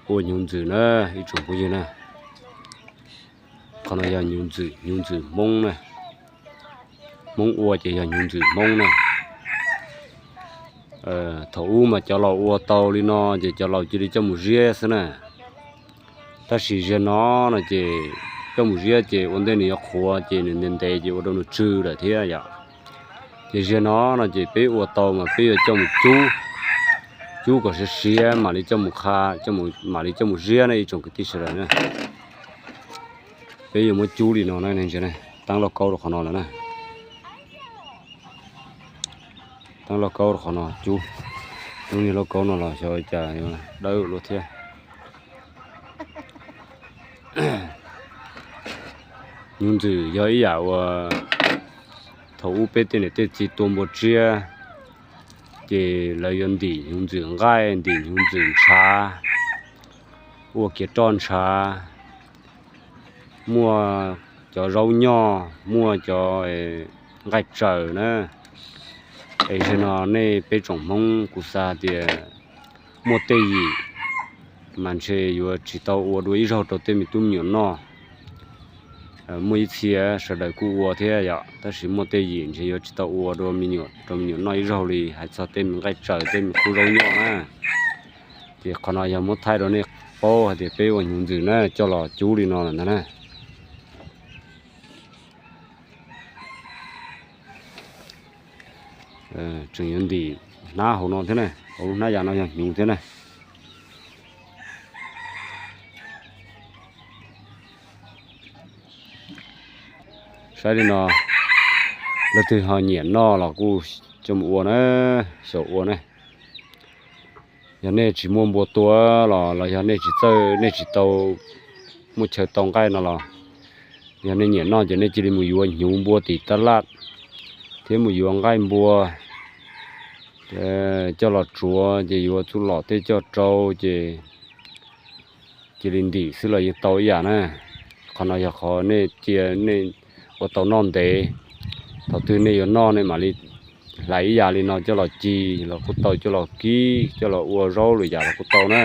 Ua hnyuv ntxwm na, ib tsoom phooj ywg na. Qhov no yog hnyuv ntxwm, hnyuv ntxwm Hmoob na. Hmoob ua ces yog hnyuv ntxwm Hmoob na. Thaum ub mas cov laus ua tau li no ces cov laus cia li coj mus ziab xwb na. Tab sis ziag no no ces coj mus ziab ces ua ntej nws yuav qhuav ces nws ntev ntev ces ua rau nws tsw lawm thiab yom. Ces ziag no no ces peb ua tau mas peb yuav coj mus cub, cub kom siav siav mam li coj mus qha, mam li coj mus ziab na ib tsoom kwv tij sawv daws na. Peb yuav muab cub li no na, tab lauj kaub rau qhov no lawm na. Tab lauj kaub rau qhov no cub, cub niag lauj kaub no los xyov cas dawb luaj thiab. Hnyuv ntxwm yog ib yam uas thaum ub peb tej niam tej txiv tua npua tsiab, ces lawv yuav ntim hnyuv ntxwm nqaij, ntim hnyuv ntxwm ntshav, ua kiav roj ntshav, muaj cov zaub nyoj, muaj cov nqaij tsaws na. Es zaum no nej peb tsoom Hmoob kuv xav tias muaj tej yim mas ntshe yuav tsis tau ua dua ib zaug rau tej me tub me nyuam noj. Muaj ib txhia sawv daws kuj ua thiab yom, tab sis muaj tej yim ntshe yuav tsis tau ua dua rau me nyuam noj ib zaug li, hais txog tej me nqaij tsaws, tej me qub zaub nyoj na. Ces qhov no yog muab thaij rau nej paub hais tias peb ua hnyuv ntxwm na, coj los cub li no lawm ntag na. Tseem yuav ntim hnab hauv no thiab na, hauv lub hnab yas no yog hnyuv thiab na. Saib li no, leej twg ho nyiam noj los kuj coj mus ua na, xyaum ua na. Yog nej tsis muaj npua tua los los yog nej tsis txawj, nej tsis tau muaj chaw tau nqaij no los, yog nej nyiam noj ces nej cia li mus yuav hnyuv npua tim tab laj thiab mus yuav nqaij npua coj los tsuav ces yuav txuj lom tej coj rau ces cia li ntim xwb los yeej tau ib yam na. Qhov no yog qhov nej cia nej ua tau noj ntev, thaum twg nej yuav noj nej mam li hlais ib yam li no coj los ci los kuj tau, coj los kib coj los ua zaub lwm yam los kuj tau na.